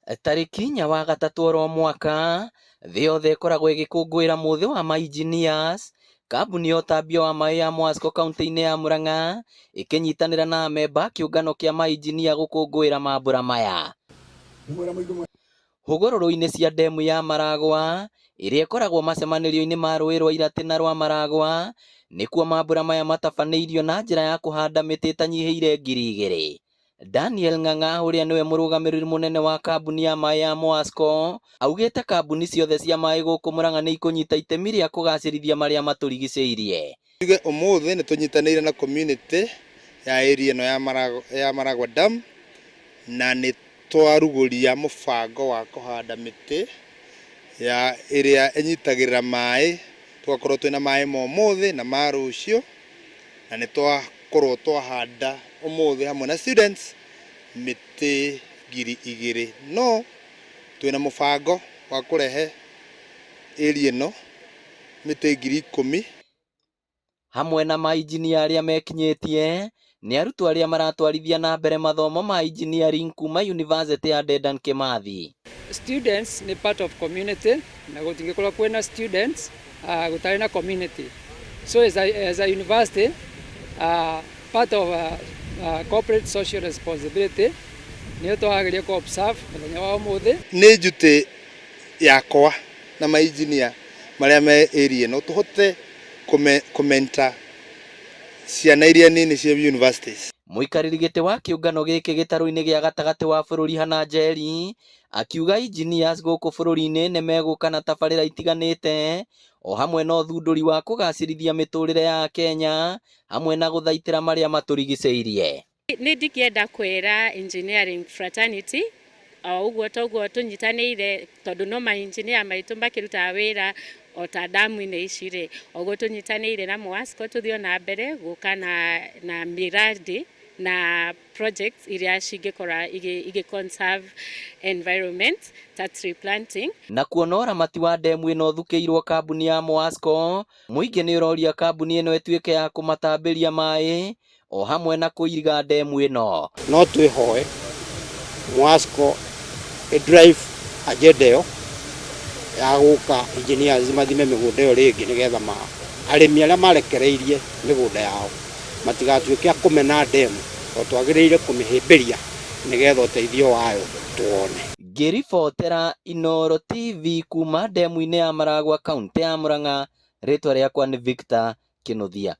Tarĩki 4 wa gatatũ oro mwaka, thĩ yothe ĩkoragwo ĩgĩkũngũĩra mũthĩ wa ma engineers. Kambuni ya ũtambia wa maĩ ya Mwasco kaunti-inĩ ya Murang'a ĩkĩnyitanĩra na amemba a kĩũngano kĩa mainjinia gũkũngũĩra mambura maya. Hũgũrũrũ-inĩ cia ndemu ya Maragua ĩrĩa ĩkoragwo macemanĩrio-inĩ ma rũĩ rwa Iratĩ na rwa Maragua nĩkuo mambura maya matabanĩirio na njĩra ya kũhanda mĩtĩ ĩtanyihĩire 2000. Daniel Ng'ang'a ũrĩa nĩwe mũrũgamĩrĩri mũnene wa kambuni ya maĩ ya Mwasco augĩte kambuni ciothe cia maĩ gũkũ Murang'a nĩ ikũnyita itemi rĩa kũgacĩrithia marĩa matũrigicĩirie. Tuge ũmũthĩ nĩ tũnyitanĩire na community ya area ĩno ya Maragua Dam, na nĩ twarugũria mũbango wa kũhanda mĩtĩ ya ĩrĩa ĩnyitagĩrĩra maĩ, tũgakorwo twĩna maĩ ma ũmũthĩ na ma rũciũ, na nĩ twakorwo twahanda ũmũthĩ hamwe na students mĩtĩ 2000, no twĩna mũbango wa kũrehe area ĩno mĩtĩ 10,000. Hamwe na mainjinia arĩa mekinyĩtie nĩ arutwo arĩa maratwarithia na mbere mathomo ma engineering kuma University ya Dedan Kimathi. Students nĩ part of community, na gũtingĩkorwo kwĩna students gũtarĩ na community. So as a university, part of corporate social responsibility nĩyo twagĩrĩire kũ observe mũthenya wa ũmũthĩ. Nĩ njutĩ yakwa na mainjinia marĩa me area ĩno tũhote kũmenta ciana iria nini cia universities. Mũikarĩri gĩtĩ wa kĩũngano gĩkĩ gĩtarũ-inĩ gĩa gatagatĩ wa bũrũri Hannah Njeri akiuga engineers gũkũ bũrũri-inĩ nĩ megũka na tabarĩra itiganĩte o hamwe na ũthundũri wa kũgacĩrithia mĩtũrĩre ya Kenya hamwe na gũthaitĩra marĩa matũrigicĩirie. Nĩ ndingĩenda kwĩra engineering fraternity o ũguo toguo tũnyitanĩire, tondũ no ma engineer maitũ makĩrutaga wĩra o ta damu-inĩ ici rĩ, ũguo tũnyitanĩire na Mwasco tũthiĩ o na mbere gũka na miradi na projects iria cingĩkorwo igĩ conserve environment ta tree planting. Na kuona ũramati wa ndemu ĩno ũthukĩirwo kambuni ya Mwasco, mũingĩ nĩ ũroria kambuni ĩno ĩtuĩke ya kũmatambĩria maĩ o hamwe na kũiga ndemu ĩno. No twĩhoe Mwasco ĩ drive agenda ĩyo ya gũka engineers mathime mĩgũnda ĩyo rĩngĩ, nĩgetha ma arĩmi arĩa marekereirie mĩgũnda yao matigatuĩke a kũmena ndemu, tondũ twagĩrĩire kũmĩhĩmbĩria nĩgetha ũteithio wayo tuwone. Ngĩribotera Inooro TV kuma ndemu-inĩ ya Maragua, kaunti ya Murang'a, rĩtwa rĩakwa nĩ Victor Kinuthia.